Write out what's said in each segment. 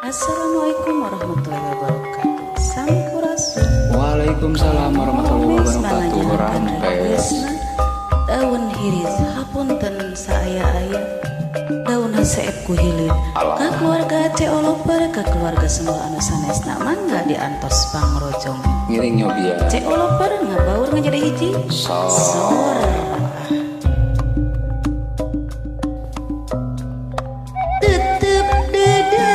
Assalamualaikum warahmatullahi wabarakatuh. Sampurasun. Waalaikumsalam warahmatullahi wabarakatuh. Rampes. Daun hiris hapunten saaya-aya. Daun haseep ku hilir. Ka keluarga C Oloper, ka keluarga semua anu sanesna mangga diantos pangrojong. Ngiring nyobia. C Oloper ngabaur ngajadi hiji. Sor. Tetep dede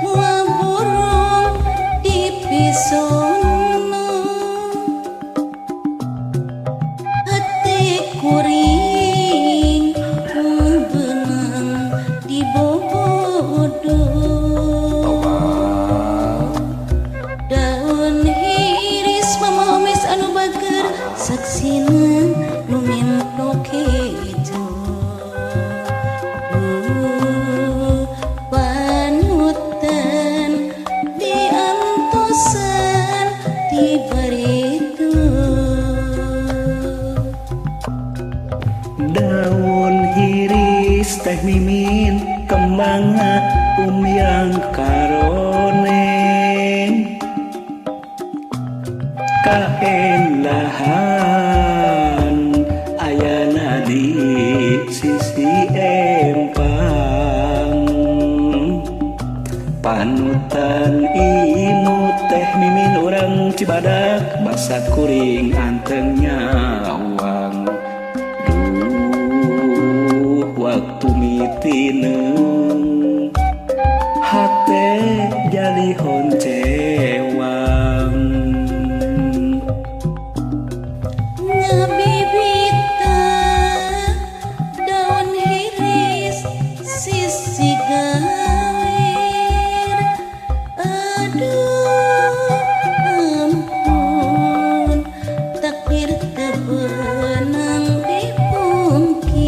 moal burung dipisono. Hate kuring beunang dibobodo. Daun hiris mamaomes anu bager saksina nu minto kejo. Panutan diantosan diberitu. Daun hiris teh mimin kembangna umyang karonen. Kaendahan ayana di sisi empang. Panutan imut teh mimin urang Cibadak basa kuring anteng nyawang. Duh waktu mitineung hate jadi honcewang. Ngabibita daun hiris sisi gawir. Aduh ampun takdir teu beunang dipungkir.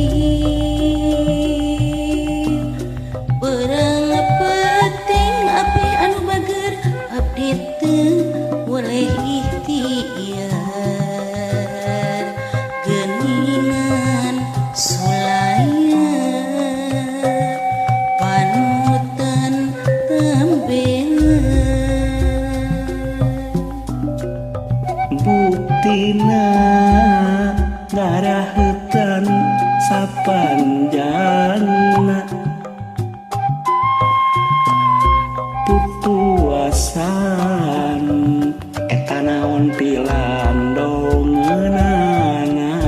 Beurang peuting api anu bager abdi teu boleh ikhtiar. Geuningan sulaya panutan tembeungeun. Buktina ngarahetan sapanjangna pupuasan eta naon pilandongeunana.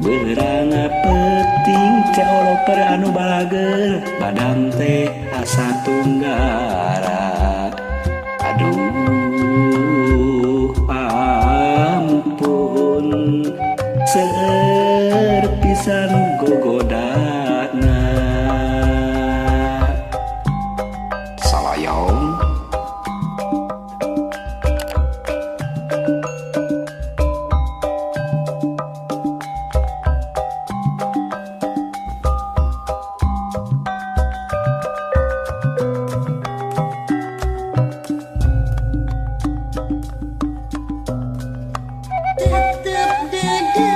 Beurang peuting C Oloper anu balager badan teh asa tunggara. Aduh ampun seueur pisan gogodana. Salayong. Tetep dede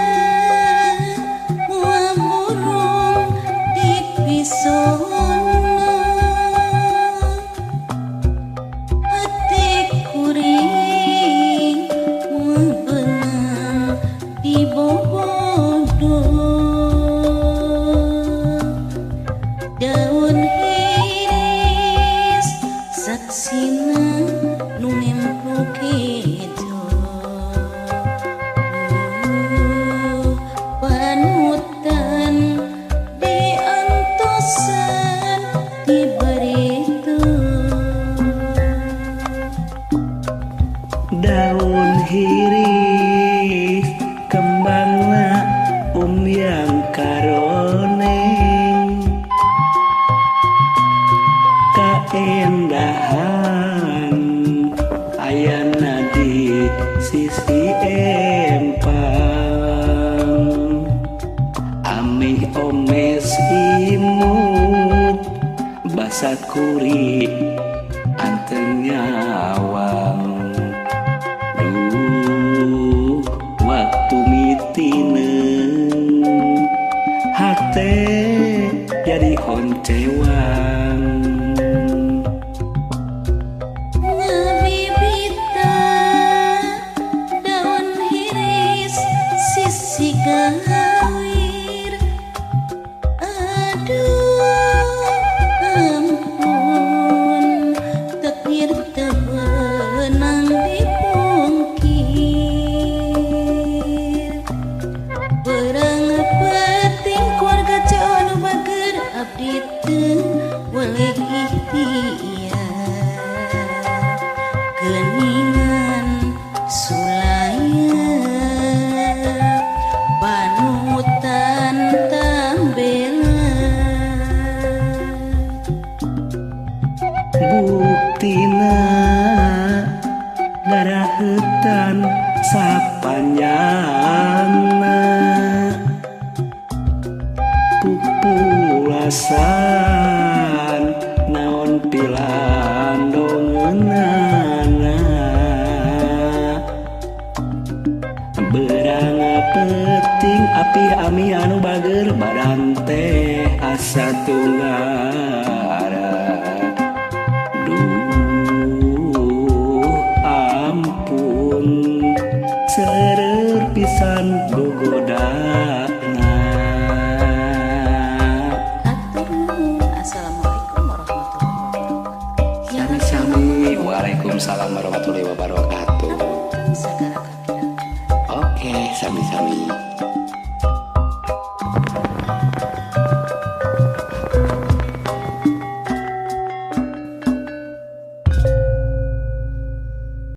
moal burung dipisono. Hate kuring moal beunang dibobodo. Daun hiris saksina nu nemplo kejo. Panutan diantosan diberitu. Daun hiris kembangna umyang karoneng. Kaendahan ayana di sisi empang. Amih omes imut basa kuri anteng nyawang. Duh waktu mitineung hate boncewang. Ngabibita daun hiris sisi gawir, aduh ampun takdir teu beunang dipungkir. Berang penting keluarga ceo anu bager abdi teu weleh ikhtiar. Geningan sulaya panutan tambela. Buktina garahetan sapanjangna pupulasan naon pilandongeunana. Berang penting api ami anu bager badan teh asa tunggara. Duh ampun seueur pisan gogodana. Hatur nuhun. Assalamualaikum warahmatullahi wabarakatuh. Sami-sami. Waalaikumsalam warahmatullahi wabarakatuh. Hapunten sagala kakirangan. Oke, sami-sami.